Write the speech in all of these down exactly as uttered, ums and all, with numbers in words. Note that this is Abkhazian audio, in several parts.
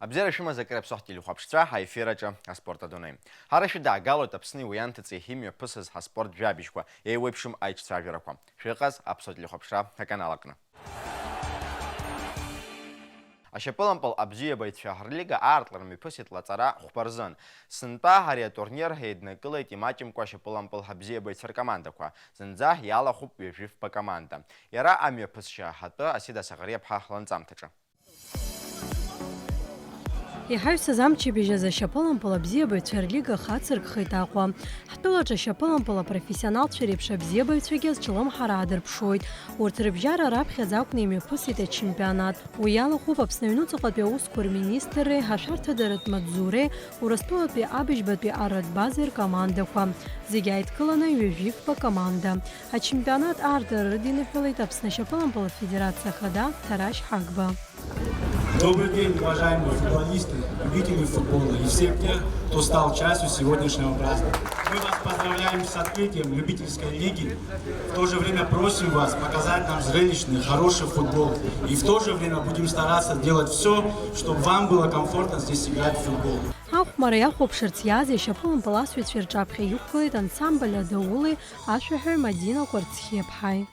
Абзиара шәымаз, акыр аԥсуа ҳтелехәаԥшцәа, ҳаефир аҿы аспорт адунеи. Ҳара шәыдаагалоит Аԥсни уи анҭыҵи имҩаԥысыз ҳаспорт жәабжьқәа, еиуеиԥшым аиҿцәажәарақәа. Шәыҟаз аԥсуа телехәаԥшра аканал аҟны. Ашьапылампыл абзиабаҩцәа рлига аартра мҩаԥысит лаҵара хәба рзын. Сынтәа ари атурнир еиднакылеит имаҷымкәа ашьапылампыл абзиабаҩцәа ркомандақәа. Зынӡа иалахәуп ҩажәи фба команда. Иара амҩаԥысшьа аҳатәы Асида Саӷариаԥҳа ланҵамҭаҿы. Иҳаҩсыз амчыбжь азы ашьапылампыл абзиабаҩцәа рлига хацыркхеит Аҟәа. Ҳтәылаҿы ашьапылампыл апрофессионалцәа реиԥш абзиабаҩцәагьы азҿлымҳара аадырԥшуеит. Урҭ рыбжьара раԥхьаӡа акәны имҩаԥысит ачемпионат. Уи иалахәуп Аԥсны аҩнуҵаҟатәи аусқәа рминистрреи ашәарҭадаратә маҵзуреи Урыстәылатәи абыжьбатәи арадбазеи ркомандақәа. Зегьы ааидкыланы ҩажәи фба команда. Ачемпионат аартра рыдиныҳәалеит Аԥсны ашьапылампыл афедерациа ахада Ҭарашь Ҳагба. Добрый день, уважаемые футболисты, любители футбола и все те, кто стал частью сегодняшнего праздника. Мы вас поздравляем с открытием любительской лиги. В то же время просим вас показать нам зрелищный, хороший футбол. И в то же время будем стараться делать все, чтобы вам было комфортно здесь играть в футбол. Ахәмара иахәаԥшырц иааз ашьапылампыл асыҩцәа рҿаԥхьа иқәгылеит ансамбль Адаули ашәаҳәаҩ Мадина Кәарцхиаԥҳаи.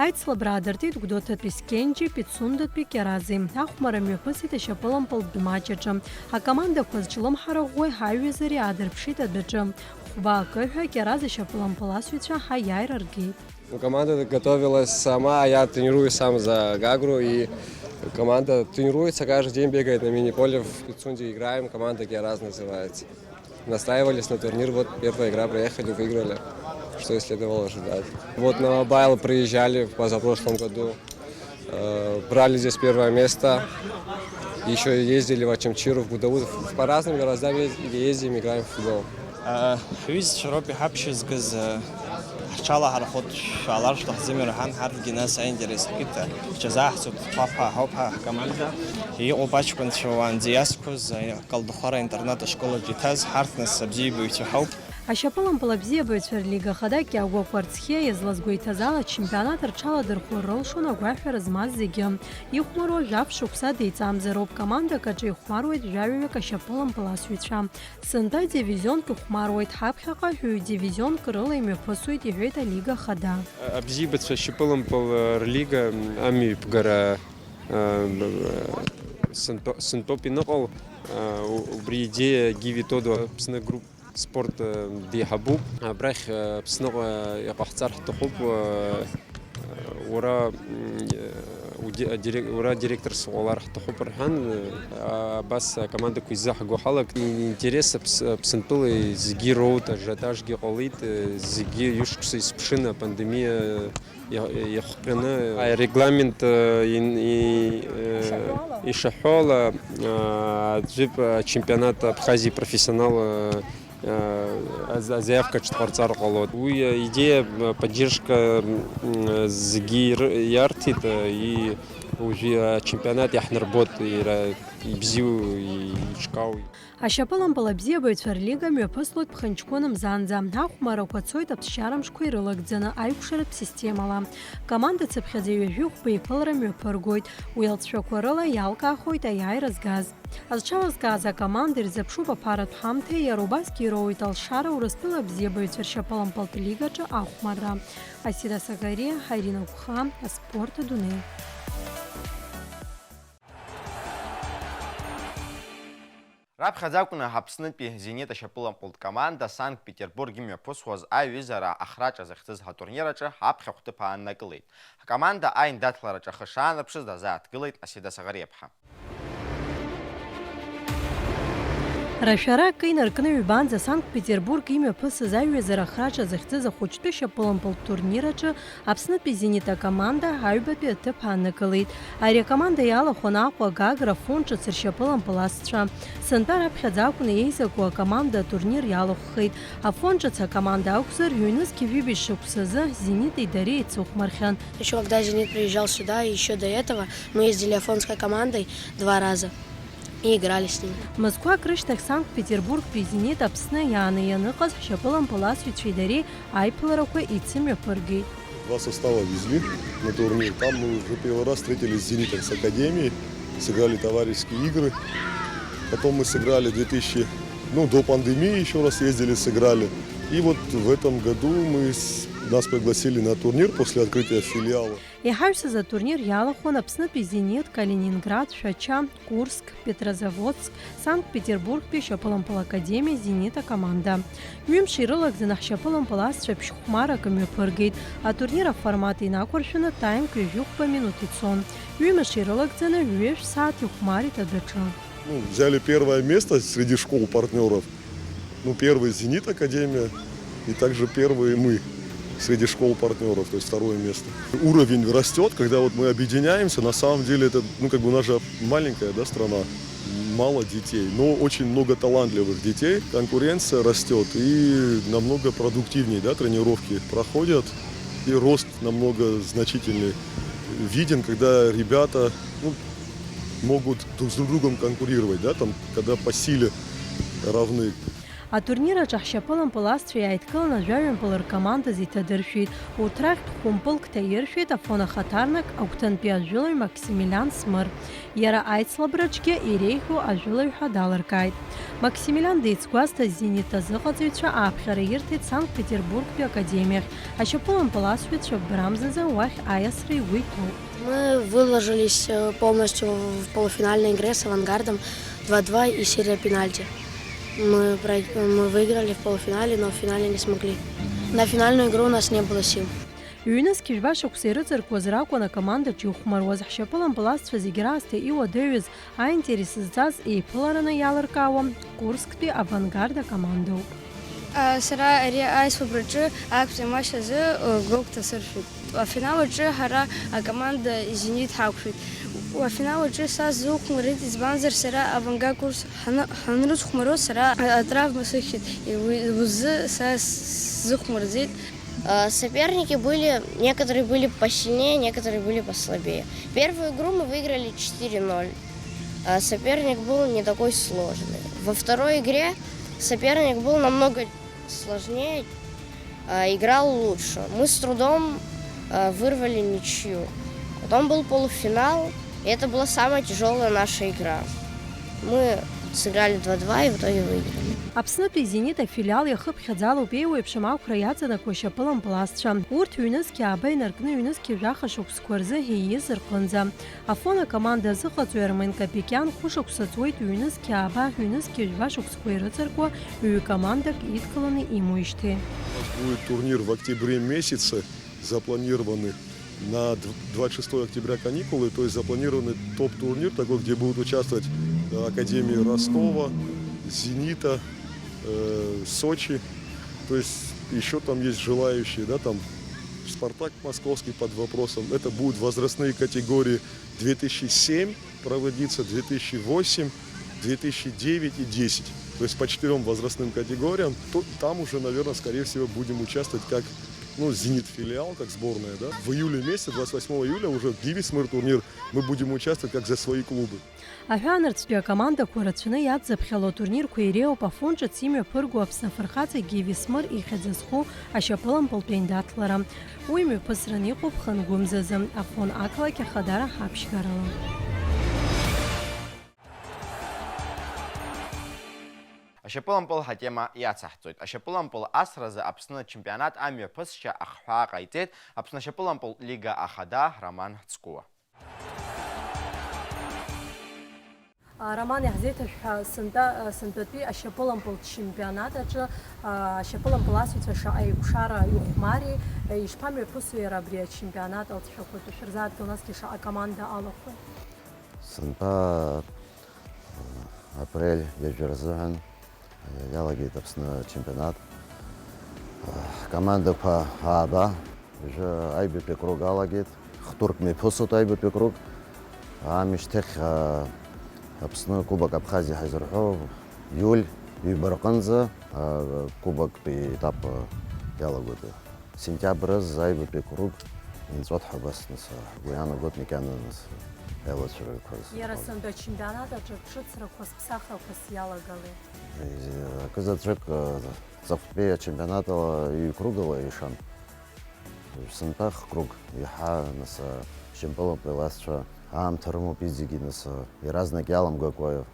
Аицлабра аадыртит Гәдоуҭатәи Скенџьи, Пицундатәи Кьарази. Ахәмара мҩаԥысит ашьапылампылтә матч аҿы. Акомандақәа зҿлымҳара ӷәӷәеи ҳаиҩызареи аадырԥшит адәаҿы. Хәба акы ҳәа Кьараз ашьапылампыл асыҩцәа ҳаиааира ргеит. Ну, команда готовилась сама, а я тренирую сам за Гагру, и команда тренируется, каждый день бегает на мини-поле, в Пицунде играем, команда Киараз называется. Настраивались на турнир, вот первая игра, проехали, выиграли, что и следовало ожидать. Вот на Мобайл приезжали в позапрошлом году, э, брали здесь первое место, еще ездили в Очамчиру, в Гудауз, в, по разным городам ез-, ездим, играем в футбол. Ҳҩызцәа роуп иҳаԥшьызгаз, ҳҽалаҳархәит, шәаалар шәҭахӡами рҳәан, ҳарҭгьы нас аинтерес ҳкит, ҳҽазааҳцоит, ҳхәаԥ ҳәа ҳауп ҳа ҳкоманда. Иҟоуп аҷкәынцәа уаанӡа иазқәаз, Калдахәара аинтернат ашкол аҿы иҭаз, ҳарҭ нас абзиабаҩцәа ҳауп. Ашьапылампыл абзиабаҩцәа рлига ахада Кьагәа Кәарцхиа иазлазгәеиҭаз ала, ачемпионат рҽаладырхәыр рылшон агәаҳәара змаз зегьы. Ихәмаруа жәаф шықәса деиҵамзароуп, командак аҿы ихәмаруеит жәаҩаҩык ашьапылампыл асыҩцәа. Сынтәа дивизионк ихәмаруеит, ҳаԥхьаҟа ҩ-дивизионк рыла имҩаԥысуеит, иҳәеит алига ахада. Абзиабацәа шьапылампыл рлига амҩаԥгара, а, сынтәа-, сынтәоуп иныҟоу, а, у-, убри идеиа Гиви Тодо Аԥсны груп спорт, а, деиҳабуп. Абрахь, а, Аԥсныҟа иҟаҳҵар ҳҭахуп, а, Уара, м, уди-, дирек-, уара директорс уҟалар ҳҭахуп рҳәан, а, абас акомандақәа изаҳго ҳалак. Ин-, интерес Аԥс-, Аԥсынтәыла зегьы роут, ажиотажгьы ҟалеит, зегьы ҩышықәса исԥшын, апандемиа иа-, иахҟьаны. Арегламент, э, ин-, и-, э, ишаҳәо ала, а, аӡәы ачемпионат Абхазии профессионал, э, а, аз-, азаиавкаҿ дҟарҵар ҟалоит. Уи аидеиа, а, поддержка, м, зегьы ир-, иарҭеит, а, и-, уажәы ачемпионат иаҳнарбоит, иара ибзиоу, и-, иҿкаау. Ашьапылампыл абзиабаҩцәа рлига мҩаԥыслоит ԥхынҷкәын мзанӡа. Ахәмарақәа цоит аԥсшьарамшқәа ирылагӡаны аиқәшаратә системала. Команда цыԥхьаӡа ҩажәи хәба еиԥылара мҩаԥыргоит. Уи алҵшәақәа рыла иалкаахоит аиааира згаз. Зҽалазкааз акоманда ирзыԥшуп аԥаратә ҳамҭеи, иара убасгьы ироуеит алшара Урыстәыла абзиабаҩцәа ршьапылампылтә лигаҿы ахәмарра. Асида Сагариа, Арина Гәха, аспорт адунеи. Раԥхьаӡа акәны Аԥснытәи Зенит ашьапылампылтә команда Санкт-Петербург имҩаԥысуаз аиҩызара ахраҿа захьӡыз ҳатурнир аҿы аԥхьахә ҭыԥ ааннакылеит. Ҳкоманда аиндаҭлараҿы ахы шаанарԥшыз дазааҭгылеит Асида Сагариаԥҳа. Рашәара акы инаркны ҩбанӡа Санкт-Петербург имҩаԥысыз аҩызара ахраҿа захьӡыз ахәыҷтәы шьапылампылтә турнир аҿы Аԥснытәи Зенит акоманда аҩбатәи аҭыԥ ааннакылеит. Ари акоманда иалахәын Аҟәа, Гагра, Афон ҿыц ршьапылампыласцәа. Сынтәа раԥхьаӡа акәны еизаку акоманда атурнир иалахәхеит. Афон ҿыц акоманда акәзар, ҩнызқьи жәибжь шықәсазы Зенити дареи еицыхәмархьан. Ещё когда «Зенит» приезжал сюда, и ещё до этого мы ездили афонской командой два раза и играли с ними. Мызқәак рышьҭахь Санкт-Петербургтәи «Зенит» Аԥсны иааны ианыҟаз ҳшьапылампыласҩцәеи дареи аиԥыларақәа ицымҩаԥыргеит. Два состава везли на турнир. Там мы уже первый раз встретились с «Зенитом», с академией, сыграли товарищеские игры. Потом мы сыграли две тысячи, ну, до пандемии ещё раз ездили, сыграли. И вот в этом году мы с-, нас пригласили на турнир после открытия филиала. Иҳаҩсыз атурнир иалахәын Аԥснытәи «Зенит», Калининград, Шәача, Курск, Петрозаводск, Санкт-Петербургтәи ашьапылампыл академиа «Зенит» акоманда. Ҩымш ирылагӡаны ҳшьапылампыласцәа ԥшь-хәмарак мҩаԥыргеит. Атурнир аформат инақәыршәаны таймк ҩажәи хәба минуҭ ицон. Ҩымш ирылагӡаны ҩажәи сааҭ ихәмарит адәаҿы. Ну, взяли первое место среди школ-партнёров. Ну, первый «Зенит» академия, и также первые мы среди школ-партнёров, то есть второе место. Уровень растёт, когда вот мы объединяемся. На самом деле это, ну, как бы у нас же маленькая, да, страна, мало детей, но очень много талантливых детей. Конкуренция растёт, и намного продуктивнее, да, тренировки проходят, и рост намного значительный виден, когда ребята, ну, могут друг с другом конкурировать, да, там, когда по силе равны. Атурнир аҿы ҳшьапылампыласцәа иааидкыланы жәаҩа мпыл ркомандаз иҭадыршәит. Урҭ рахьтә хәымпылк ҭаиршәит Афон ахаҭарнак агәҭантәи ажәылаҩ Максимилиан Смыр. Иара аицлабраҿгьы иреиӷьу ажәылаҩ ҳәа далыркааит. Максимилиан деицгәазҭаз «Зенит» азыҟаҵаҩцәа ааԥхьара ирҭеит Санкт-Петербургтәи академиахь. Ашьапылампыласҩцәа брамзазы уахь аиасра игәы иҭоуп. Мы выложились, э, полностью в полуфинальной игре с «Авангардом», два-два и серия пенальти. Мы про-, мы выиграли в полуфинале, но в финале не смогли. На финальную игру у нас не было сил. Ҩнызқь жәба шықәса ирыҵаркуаз ракәын акомандаҿ ихәмаруаз. Ҳшьапылампыласцәа зегь раасҭа иуадаҩыз, аинтерес зҵаз еиԥылараны иалыркаауа Курсктәи «Авангард» акомандоуп. А, сара ари аицлабраҿы актәи аматч азы, э, голк ҭасыршәит. Афинал аҿы ҳара акоманда «Зенит» ҳақәшәеит. Афинал аҿы са сзыхәмарит, избанзар, сара «Авангард» Курск ҳаны-, ҳанрыцхәмаруа сара, а, атравма сыхьит. Уи узы са сзыхәмарӡеит. А, соперники были, некоторые были посильнее, некоторые были послабее. Первую игру мы выиграли четыре ноль. А, соперник был не такой сложный. Во второй игре соперник был намного сложнее, а, играл лучше. Мы с трудом, а, вырвали ничью. Потом был полуфинал, и это была самая тяжёлая наша игра. Мы сыграли два-два и в итоге выиграли. Аԥснытәи «Зенит» афилиал иахыԥхьаӡалоуп еиуеиԥшым ақәра иаҵанакуа шьапылампыласцәа. Урҭ ҩнызқь ааба инаркны ҩнызқь жәаха шықәсқәа рзы ииз рҟынӡа. Афон акоманда азыҟаҵаҩ Армен Капикиан хәышықәса ҵуеит ҩнызқь ааба, ҩнызқь жәба шықәсқәа ирыҵаркуа ҩ-командак идкыланы имоуижьҭеи. У нас будет турнир в октябре месяце, запланированы на дв-, двадцать шестое октября каникулы, то есть запланированы топ-турнир такой, где будут участвовать, э, академии Ростова, «Зенита», э, Сочи. То есть ещё там есть желающие, да, там «Спартак» московский под вопросом. Это будут возрастные категории две тысячи семь проводиться, две тысячи восемь, две тысячи девять и десять. То есть по четырём возрастным категориям. То, там уже, наверное, скорее всего, будем участвовать как, ну, «Зенит» филиал, как сборная, да. В июле месяце, двадцать восьмого июля, уже в Гивисмыр турнир мы будем участвовать как за свои клубы. Аҳәаанырцәтәи акомандақәа рацәаны иадзаԥхьало атурнирқәа иреиуоуп Афон ҿыц имҩаԥырго Аԥсны афырхаҵа Гиви Смыр ихьӡ зху ашьапылампылтә еиндаҭлара. Уи мҩаԥысран иҟоуп хынгәымзазы, Афон ақалақь Ахадара ҳаԥшьгарала. Ашьапылампыл ҳатема иацаҳҵоит. Ашьапылампыл асразы Аԥсны ачемпионат амҩаԥысшьа ахҳәаа ҟаиҵеит Аԥсны ашьапылампыл лига ахада Роман Цкуа. Роман, иаҳзеиҭашәҳәа, сынтәа-, сынтәатәи ашьапылампыл чемпионат аҿы, а, ашьапылампыласҩцәа шаҟа еиқәшара ихәмари, ишԥамҩаԥысуеи иара абри ачемпионат алҵшәақәа атәы шәырзааҭгыло, насгьы шаҟа команда алахәи? Сынтәа, а, апрель ҩажәа рзыҳәан Иалагеит Аԥсны ачемпионат. Ҳкомандақәа ааба, уажәы аҩбатәи акруг алагеит. Хтурк мҩаԥысуеит аҩбатәи акруг. Аамышьҭахь, а, Аԥсны Кубок Абхазиа ҳазырҳәо, иуль ҩба рҟынӡа, а, кубоктәи етап, а, иалагоит. Сентиабр азы аҩбатәи акруг инҵәоит ҳәа абас, нас, ҳгәы иаанагоит макьана, нас, аилацәажәарақәа. Иара сынтәа ачемпионат аҿы ҿыцрақәас, ԥсахрақәас иалагалеит. Акызаҵәык, ҵыхәтәи ачемпионат ала ҩ-кругала ишан. Сынтәа х-круг иаҳа, нас, ашьапылампыл асцәа аамҭа рымоуп, иҵегьы, нас, иаразнак иаламгакәа,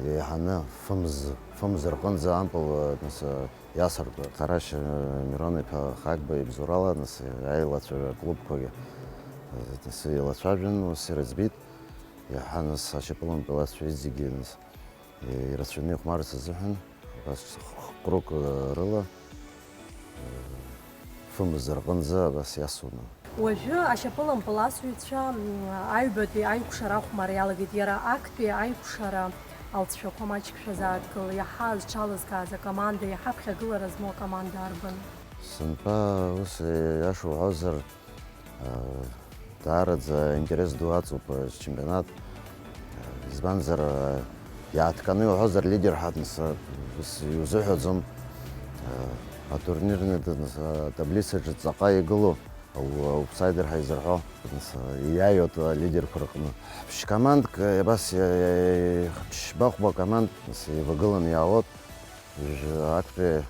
еиҳаны фымз, фымз рҟынӡа ампыл, нас, иасыртуа. Ҭарашь Мирон-иԥа Хагба ибзоурала, нас, аилацәажәара клубқәагьы, нас, еилацәажәан, ус ирыӡбеит. Иаҳа, нас, ашьапылампыл асцәа иҵегьы, нас, ирацәаны ихәмарырц азыҳәан, абас х-, х-, круг, э, рыла, э, фымз рҟынӡа абас иасуан. Уажәы ашьапылампыл асыҩцәа, м, аҩбатәи аиқәшара ахәмарра иалагеит. Иара актәи аиқәшара алҵшәақәа маҷк шәазааҭгыл, иаҳа зҽалызкааз акоманда, иаҳа ԥхьагылара змоу акоманда арбан? Сынтәа ус, иаша уҳәозар, Даараӡа интерес ду аҵоуп ачемпионат. Избанзар, иааҭганы иуҳәозар, лидер ҳәа, нас, ус иузыҳәаӡом. Атурнирный, нас, атаблицаҿы ҵаҟа игылоу аутсайдер ҳәа изырҳәо, нас, ииааиуеит алидерқәа рҟны. Ԥшь командк, абас, ԥшьба-хәба команд, нас, еивагыланы иаауеит. Актәи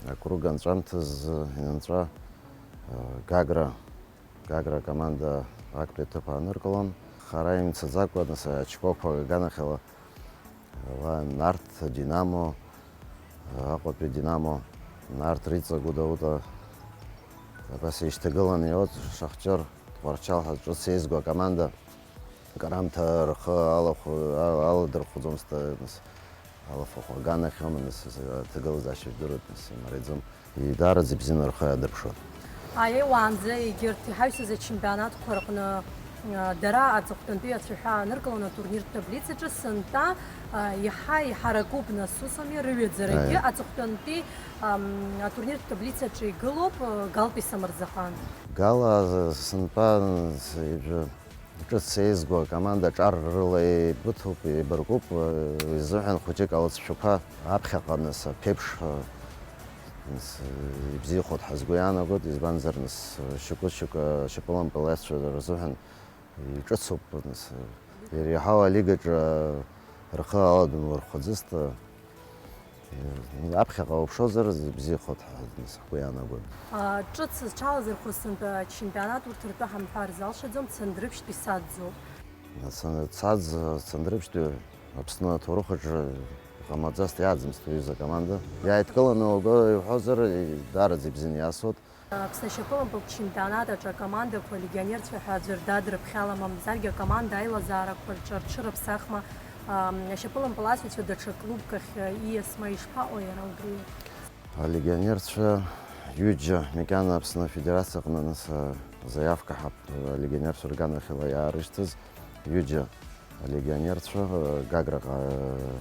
акруг анҵәамҭазы инанҵәа, Гагра Гагра акоманда актәи аҭыԥ ааныркылон. Хара имцаӡакәа, нас, ачқәақәа аганахьала, уа Нарҭ, Динамо, Аҟәатәи Динамо, Нарҭ, Риҵа, Гәдоуҭа, абас еишьҭагыланы иоуеит Шахтиор, Тҟәарчал ҳәа ҿыц еизго акоманда. Карамҭа рхы алахә-, а-, аладырхәӡомызт, нас, алафахә аганахьоума, нас, аҭагылазаашьа жәдыруеит, нас, имариаӡом. Даараӡа ибзианы рхы иадырԥшуеит. Аиеи, уаанӡа егьырҭ иҳаҩсыз ачемпионатқәа рҟны, а, дара аҵыхәтәантәи ацәаҳәа ааныркылон атурниртә таблицаҿы, сынтәа, а, иаҳа иҳаракуп, нас, ус ами, рыҩаӡарагьы. Аиеи. Аҵыхәтәантәи, ам, атурниртә таблицаҿы игылоуп, а, Галтәи Самырзаҟан. Гала сынтәа, с-, ижәы Ҿыц еизго акоманда ҿар рыла еибыҭоуп, еибаркуп, уи изыҳәан хәыҷык алҵшәақәа аԥхьаҟа, нас, аԥеиԥш, нас, ибзиахоит ҳәа сгәы иаанагоит, избанзар, нас, шьоукы-шьоукы ашьапылампыласцәа рзыҳәан иҿыцуп, нас, иреиҳау алигаҿы рхы аладымгәархаӡазт. Аԥхьаҟа уԥшозар, бзиахоит ҳәа сгәы иаанагоит. А, ҿыц зҽалазырхәыз сынтәа ачемпионат урҭ ртәы ҳамҳәар залшаӡом, Цандрыԥшьтәи саӡӡоуп. Сан-, саӡ-, Цандрыԥшьтәи Аԥсны аҭоурых аҿы иҟамлаӡазт, иааӡамызт уи изы акоманда. Иааидкыланы угәы иуҳәозар, даараӡа ибзианы иасуеит. Аԥсны ашьапылампылтә чемпионат аҿы акомандақәа алегионерцәа ҳәа аӡәыр дадрыԥхьала, мамзаргьы акоманда аилазаарақәа рҿы арҽыраԥсахма, ам, ашьапылампыласҩцәа даҽа клубк ахь, э, ииасма ишԥаҟоу иара убри? Алегионерцәа ҩыџьа макьана Аԥсны Афедерациаҟны, нас, э, заявка ҳап-, алегионерцәа рганахьала иаарышьҭыз ҩыџьа алегионерцәа, э, Гаграҟа, э,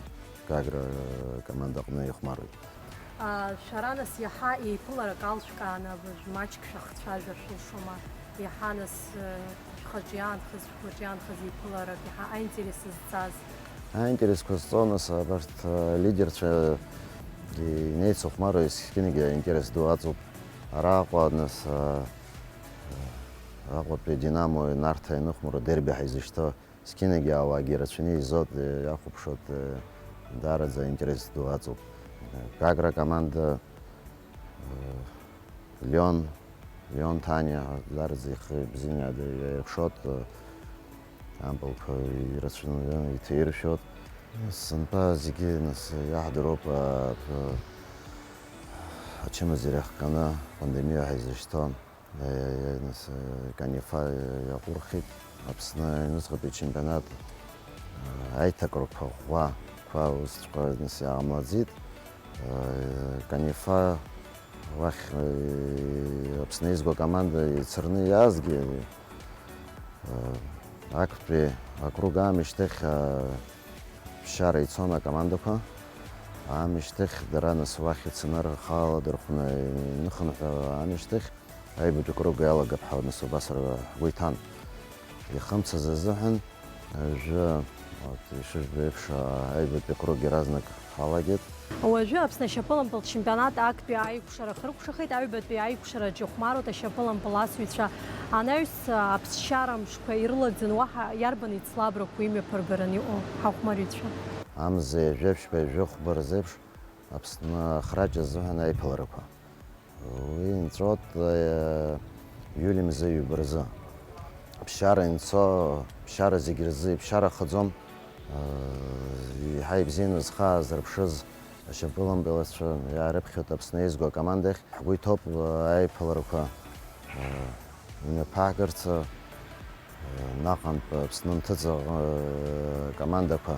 Гагра, э, командаҟны ихәмаруеит. А, шәара, нас, иаҳа еиԥыларак алшәкааны абыржә маҷк шәахцәажәар шәылшома? Иаҳа, нас, э, шәхаҿы иаанхаз, шәгәаҿы иаанхаз еиԥыларак, иаҳа аинтерес зҵаз? Аинтересқәа зҵо, нас, абарҭ, э, лидерцәа инеицыхәмаруа есқьынгьы аинтерес ду аҵоуп. Араҟа, нас, э, Аҟәатәи Динамо, Нарҭаа ианыхәмаруа дерби ҳаизышьҭоу, Зқьынагьы ауаагьы ирацәаны еизоит, иахәаԥшуеит, даараӡа аинтерес ду аҵоуп. Гагра акоманда, Лион, Лион Ҭаниа, даараӡа ихы бзианы иада-, иаирԥшуеит, ампылқәа ирацәаны иҭаиршәуеит. Сынтәа зегьы, нас, иаҳдыруп, а, п-, ачымазара иахҟьаны апандемиа ҳаизышьҭоу. Е, е, нас, е, Канифа, е, иаҟәырхит. Аԥсны аҩныҵҟатәи ачемпионат, е, аиҭакрақәа ӷәӷәақәа усҵәҟьа, нас, иааҟамлаӡеит. Е, Канифа уахь, е, Аԥсны еизго акоманда ицарны иаазгьы, е, актәи акруг аамышьҭахь, е, ԥсшьара ицон акомандақәа. Аамышьҭахь дара нас уахь ицаны рхала дырхәны иныхынҳәы аамышьҭахь аҩбатәи круг иалагап ҳәа нас убас ҳгәы иҭан. Ихымцаз азыҳәан Уажәы, вот, ишыжәбо еиԥш, аҩбатәи акруг иаразнак ҳалагеит. Уажәы Аԥсны ашьапылампылтә чемпионат актәи аикәшара хыркәшахеит, аҩбатәи аикәшара аџьахәмаруеит ашьапылампыл асыҩцәа анаҩс аԥсшьара мшқәа ирылаӡын, уаҳа иарбан еицлабрақәоу имҩаԥыргараны иҟоу ҳахәмарҩцәа? Амза ҩажәи жәаф жәба ҩажәи хәба рзеиԥш Аԥсны ахраҿ азыҳәан аиԥыларақәа. Уи инҵәоит, э, иули мза ҩба рзы. Ԥсшьара инцо, ԥсшьара зегь рзы иԥсшьара ахаӡом. Э, еиҳа ибзианы зхы аазырԥшыз ашьапылампылацәа иаарыԥхьоит Аԥсны еизго акомандахь. Ҳгәы иҭоуп, э, аиԥыларақәа, э, имҩаԥаагарц, э, наҟ-антә Аԥсны анҭыҵ, э, командақәа,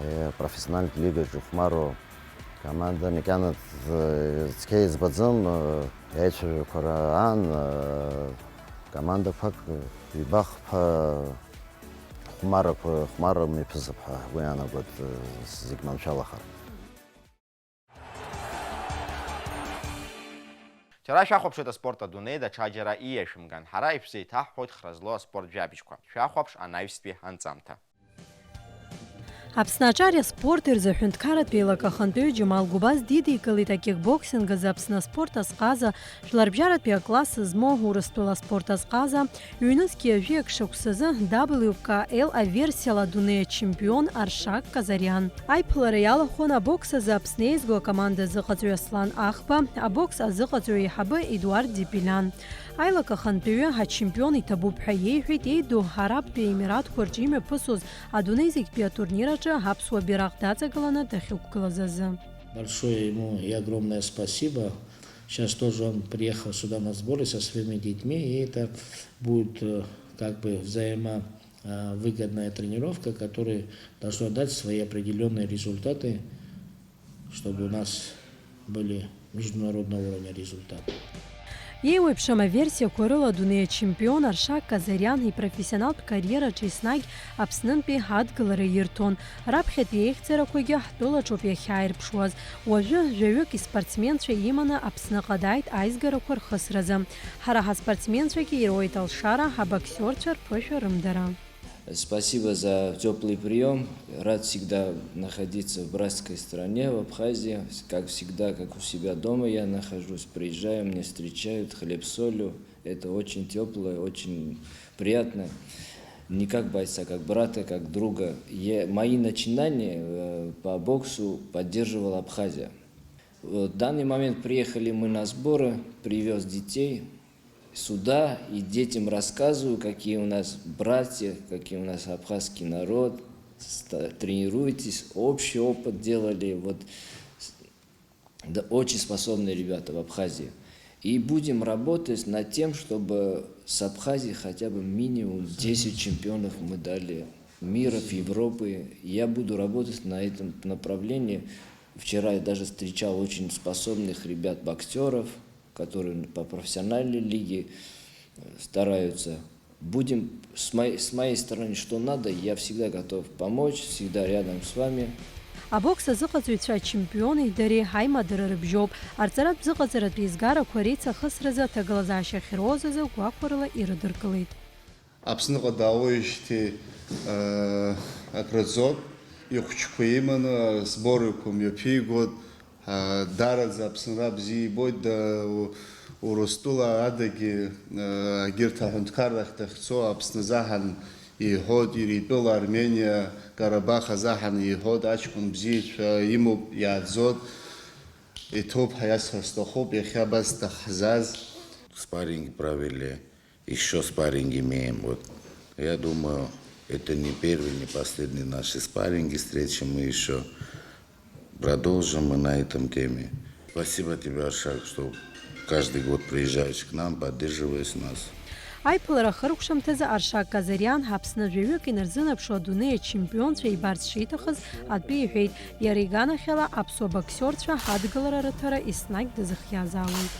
э, профессионалтә лигаҿы ихәмаруа команда макьана ц-, цқьа избаӡом, э, аицәажәақәа раан, э, командақәак ҩба-хԥа хәмарақәа, хәмарра мҩаԥысып ҳәа ҳгәы иаанагоит, э, зегь маншәалахар. Џьара шәахәаԥшит аспорт адунеи, даҽаџьара ииашәымган. Ҳара ишәзеиҭаҳҳәоит хра злоу аспорт жәабжьқәа. Шәахәаԥш анаҩстәи анҵамҭа. Аԥсны аҿари аспорти рзы аҳәынҭқарратә еилак ахантәаҩы Џьамал Гәыбаз дидикылеит акикбоксинг азы Аԥсны аспорт азҟаза, жәларбжьаратәи акласс змоу Урыстәыла аспорт азҟаза, ҩнызқьи жәаҩеи шықәсазы W K L аверсиала адунеи ачемпион Аршак Казариан. Аиԥылара иалахәын абокс азы Аԥсны еизго акоманда азыҟаҵаҩ Аслан Ахба, абокс азыҟаҵаҩ аиҳабы Едуард Дипилян. Аилак ахантәаҩы ачемпион иҭабуп ҳәа иеиҳәеит еиду Арабтәи Емиратқәа рҿы имҩаԥысуаз адунеи зегьтәи атурнир аҿы аԥсуа бираҟ даҵагыланы дахьықәгылаз азы. Большое ему и огромное спасибо. Сейчас тоже он приехал сюда на сборы со своими детьми, и это будет, э, как бы взаимо-, э, выгодная тренировка, которая должна дать свои определённые результаты, чтобы у нас были международного уровня результаты. Еиуеиԥшым аверсиақәа рыла адунеи ачемпион Аршак Казариан ипрофессионалтә кариераҿы еснагь Аԥснынтәи адгылара ирҭон. Раԥхьатәи еихьӡарақәагьы ҳтәылаҿоуп иахьааирԥшуаз. Уажәы жәаҩык испортсменцәа иманы Аԥсныҟа дааит аизгарақәа рхысразы. Ҳара ҳаспортсменцәагьы ироуеит алшара, абоксиорцәа рԥышәа рымдара. Спасибо за тёплый приём. Рад всегда находиться в братской стране, в Абхазии. Как всегда, как у себя дома я нахожусь. Приезжаю, меня встречают, хлеб с солью. Это очень тёпло, очень приятно. Не как бойца, как брата, как друга. Я, мои начинания, э, по боксу поддерживала Абхазия. В данный момент приехали мы на сборы, привёз детей сюда, и детям рассказываю, какие у нас братья, какие у нас абхазский народ. Ста-, тренируйтесь, общий опыт делали. Вот с-, да, очень способные ребята в Абхазии. И будем работать над тем, чтобы с Абхазии хотя бы минимум десять чемпионов мы дали мира, в Европы. Я буду работать на этом направлении. Вчера я даже встречал очень способных ребят-боксёров, которые по профессиональной лиге, э, стараются. Будем с моей, с моей стороны, что надо, я всегда готов помочь, всегда рядом с вами. Абокс азыҟаҵаҩцәа ачемпиони дареи аимадара рыбжьоуп. Арҵаратә зыҟаҵаратә еизгарақәа реицахысразы аҭагылазаашьа ахьыруаз азы гәахәарыла ирыдыркылеит. Аԥсныҟа даауеижьҭеи, э, акраӡоуп, ихәыҷқәа иманы, сборҩқәа мҩаԥигоит, э, даараӡа Аԥсынра бзиа ибоит, да, у-, Урыстәыла адагьы, э, егьырҭ аҳәынҭқаррахь дахьцо Аԥсны азыҳәан иҳәоит, Иритәыла, Армениа, Карабах азыҳәан иҳәоит, аҷкәын бзиацәа имоуп, иааӡоит, иҭоуп ҳәа иасҳәар сҭахуп, иахьа абас дахьзааз. Спарринг провели. Ещё спарринг имеем. Вот. Я думаю, это не первый, не последний наши спарринги, встречи. Мы ещё продолжим мы на этом теме. Спасибо тебе, Аршак, что каждый год приезжаешь к нам, поддерживаешь нас. Аиԥылара ахыркәшамҭазы Аршак Казариан Аԥсны жәаҩык инарзынаԥшуа адунеи ачемпионцәа ибарц шиҭахыз атәы иҳәеит, иара иганахьала аԥсуа боксиорцәа адгылара рыҭара еснагь дазыхиазаауеит.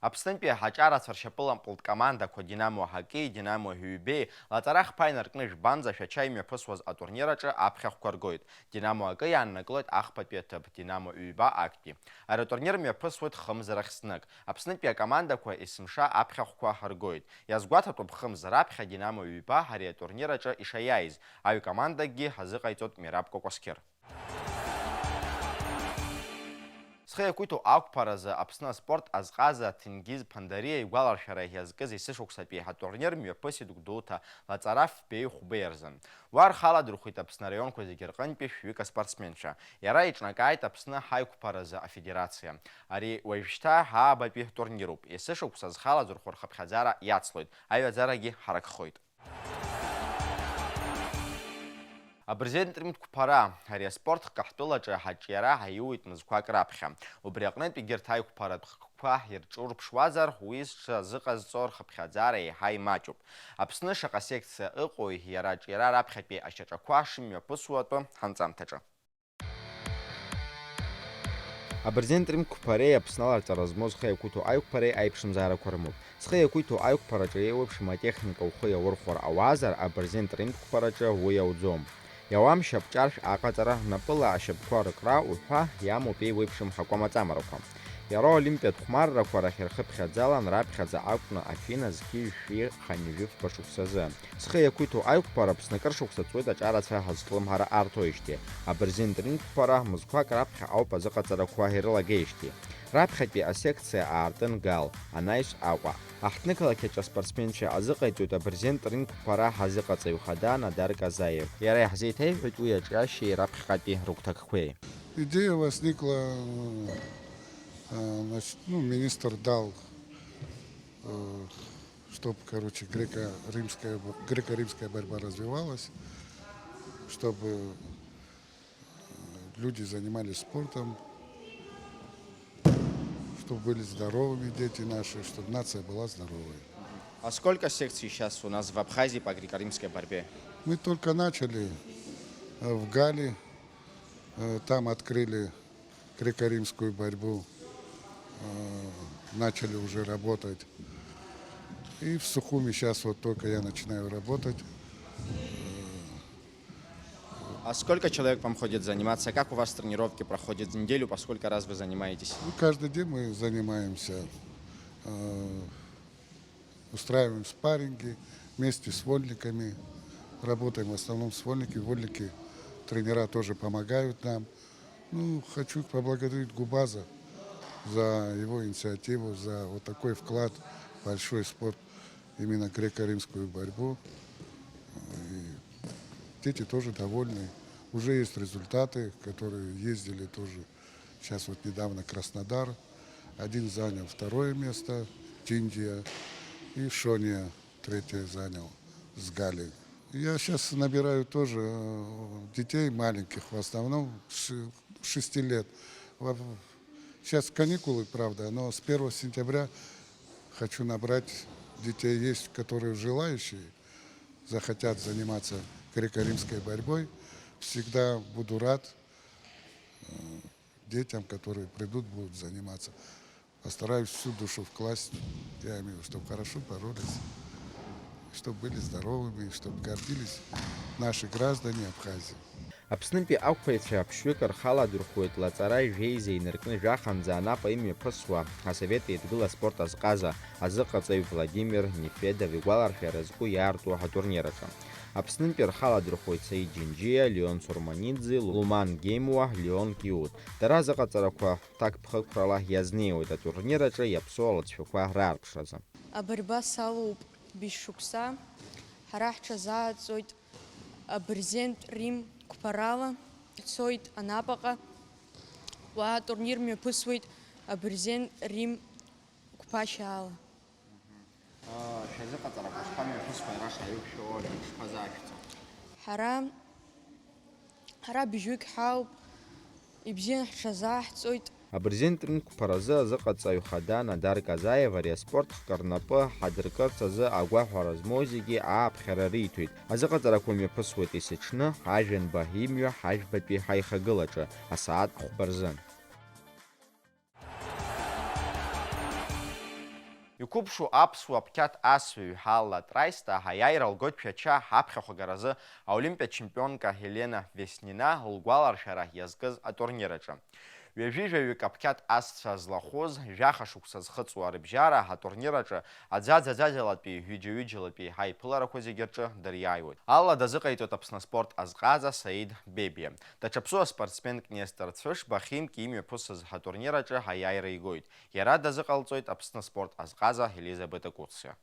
Аԥснынтәи аҿарацәа ршьапылампылтә командақәа Динамо Ҳаки, Динамо Ҳәҩбеи лаҵара хԥа инаркны жәбанӡа Шәача имҩаԥысуаз атурнир аҿы аԥхьахәқәа ргоит. Динамо акы иааннаклоит ахԥатәи аҭыԥ, Динамо ҩба актәи. Ари атурнир мҩаԥысуеит хымз рахь знык. Аԥснытәи акомандақәа есымша аԥхьахәқәа ргоит. Иазгәаҭатәуп, хымз раԥхьа Динамо ҩба ари атурнир аҿы ишаиааиз. Аҩ командакгьы ҳазыҟаиҵоит Мераб Кәакәасқьыр. Зхы иақәиҭу ақәԥаразы Аԥсны аспорт азҟаза Ҭенгиз Ԥандариа игәаларшәара иазкыз есышықәсатәи ҳатурнир мҩаԥысит Гәдоуҭа лаҵара фбеи хәбеи рзын. Уа рхы аладырхәит Аԥсны араионқәа зегьы рҟынтәи шәҩык аспортсменцәа. Иара иҿнакааит Аԥсны ҳаиқәԥаразы афедерациа. Ари уажәшьҭа ҳаабатәи турнируп. Есышықәса зхы аладырхәо рхыԥхьаӡара иацлоит, аҩаӡарагьы ҳаракхоит. Абырзен тринтә қәԥара, ари аспорт хкаҳтәылаҿы ҳаҿиара ҳаиуит мызқәак раԥхьа. Убри аҟнытә егьырҭ аиқәԥаратә хкқәа ирҿурԥшуазар, уи зҽазыҟазҵо рхыԥхьаӡара еиҳа имаҷуп. Аԥсны шаҟа секциа ыҟои, иара аҿиара раԥхьатәи ашьаҿақәа шымҩаԥысуа атәы ҳанҵамҭаҿы. Абырзен тринтә қәԥареи Аԥсны аларҵара змоу зхы иақәиҭу аиқәԥареи аиԥшымзаарақәа рымоуп. Зхы иақәиҭу аиқәԥараҿы еиуеиԥшым атехника ухы иаурхәар ауазар, абырзен тринтә қәԥараҿы уи ауӡом. Иауам шьапҿаршә аҟаҵара, напыла ашьапқәа рыкра уҳәа иамоуп еиуеиԥшым ҳакәамаҵамарақәа. Иара олимпиатә хәмаррақәа рахь рхыԥхьаӡалан раԥхьаӡа акәны Афина зқьи жәшәи хынҩажәи фба шықәсазы. Зхы иақәиҭу аиқәԥара Аԥсны акыр шықәса ҵуеит аҿарацәа ҳазҿлымҳара арҭоижьҭеи. Абырзен тринтә қәԥара мызқәак раԥхьа ауп азыҟаҵарақәа ирылагеижьҭеи. Раԥхьатәи асекциа аартын Гал, анаҩс Аҟәа. Аҳҭнықалақь аҿы аспортсменцәа азыҟаиҵоит абырзен тринтә қәԥара ҳазыҟаҵаҩ хада Надар Казаев. Иара иаҳзеиҭеиҳәеит уи аҿиашьеи раԥхьаҟатәи рыгәҭакқәеи. Идея возникла, э, значит, ну, министр дал, э, чтоб, короче, греко-римская бо-, греко-римская борьба развивалась, чтобы, э, люди занимались спортом, чтобы были здоровыми дети наши, чтобы нация была здоровой. А сколько секций сейчас у нас в Абхазии по греко-римской борьбе? Мы только начали, э, в Гале, э, там открыли греко-римскую борьбу, э, начали уже работать. И в Сухуми сейчас вот только я начинаю работать. А сколько человек вам ходит заниматься? Как у вас тренировки проходят в неделю? По сколько раз вы занимаетесь? Ну, каждый день мы занимаемся, э, устраиваем спарринги вместе с вольниками. Работаем в основном с вольники. Вольники, тренера тоже помогают нам. Ну, хочу поблагодарить Губаза за его инициативу, за вот такой вклад большой в спорт, именно греко-римскую борьбу. И дети тоже довольны. Уже есть результаты, которые ездили тоже. Сейчас вот недавно Краснодар. Один занял второе место, Чиндия, и Шония третье занял с Гали. Я сейчас набираю тоже, э, детей маленьких, в основном с шести лет. Во-, сейчас каникулы, правда, но с первого сентября хочу набрать детей. Есть, которые желающие, захотят заниматься греко-римской борьбой. Всегда буду рад, э, детям, которые придут, будут заниматься. Постараюсь всю душу вкласть, я имею в виду, чтобы хорошо боролись, чтобы были здоровыми, чтобы гордились наши граждане Абхазии. Аԥснытәи ақәԥаҩцәа ԥшьҩык рхы аладырхәуеит лаҵара жәеиза инаркны жәаханӡа Анапа имҩаԥысуа Асовет Еидгыла аспорт азҟаза азыҟаҵаҩ Владимир Нефедов игәаларшәара згәы иаарту атурнир аҿы. Аԥснынтәи рхы аладырхәуеит Саид Џьынџьиа, Леон Сурманидзе, Луман Гемуа, Леон Киут. Дара азыҟаҵарақәа ҭакԥхықәрала иазнеиуеит атурнир аҿы иаԥсоу алыҵшәақәа раарԥшразы. Абарба салоуп быжь шықәса, ҳара ҳҽазааҵоит абырзентә Рим қәԥарала, ицоит Анапаҟа, уа атурнир мҩаԥысуеит абырзентә Рим қәԥашьаала. Шәазыҟаҵарақәа шԥамҩаԥысуеи, ара шаҩышәо шԥазаашәҵо? Ҳара, ҳара быжьҩык ҳауп, ибзиан ҳҽазааҳҵоит. Абырзен тринтә қәԥаразы азыҟаҵаҩ хада Надар Казаев ари аспорт хкы рнапы ҳадыркырц азы агәаҳәара змоу зегьы ааԥхьара риҭоит. Азыҟаҵарақәа мҩаԥысуеит есыҽны, ажәанба имҩа ҳажәбатәи ҳаихагылаҿы, асааҭ хәба рзын. Иқәыԥшу аԥсуа қьаҭ асҩы Алла Трайста аиааира лгоит Шәача аԥхьахә агаразы аолимпиатә чемпионка Елена Веснина лгәаларшәара иазкыз атурнир аҿы. Ҩажәи жәаҩык аԥхьаҭ асцәа злахәыз, жәаха шықәса зхыҵуа рыбжьара атурнир аҿы аӡәаӡәаӡәаӡәалатәи, ҩыџьа-ҩыџьалатәи ҳаиԥыларақәа зегьы рҿы дыриааиуеит. Алла дазыҟаиҵоит Аԥсны аспорт азҟаза Саид Бебиа. Даҽа ԥсуа спортсменк Нестор Цәышба химк имҩаԥысыз атурнир аҿы аиааира игоит. Иара дазыҟалҵоит Аԥсны спорт азҟаза Елизабета Куциа.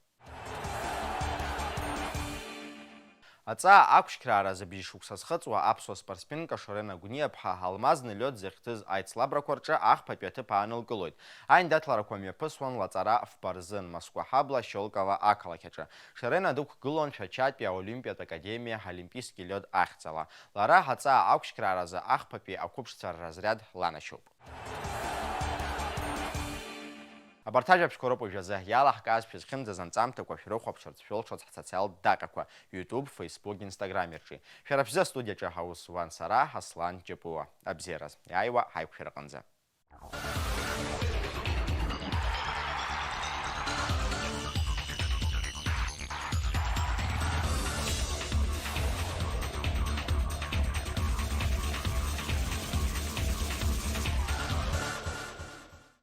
Аҵаа ақәшьқьраара зыбжьы шықәса зхыҵуа аԥсуа спортсменка Шорена Гәниаԥҳа алмазны лиод зыхьӡыз аицлабрақәа рҿы ахԥатәи аҭыԥ аанылкылоит. Аиндаҭларақәа мҩаԥысуан лаҵара фба рзын Москва ҳабла Шьолково ақалақь аҿы. Шорена дықәгылон Шәачатәи аолимпиатә академиа олимпийский лиод ахьӡала. Лара аҵаа ақәшьқьрааразы ахԥатәи ақәыԥшцәа рразряд ланашьоуп. Абарҭ ажәабжьқәа роуп уажәазы иалаҳкааз. Шәызхьымӡаз анҵамҭақәа шәрыхәаԥшырц шәылшоз ҳсоциалтә даҟьақәа, YouTube, Facebook, Instagram рҿы. Шәара шәзы астудиаҿы ҳаус зуан сара, Аслан Џьапуа. Абзиараз, иааиуа ҳаиқәшәараҟынӡа.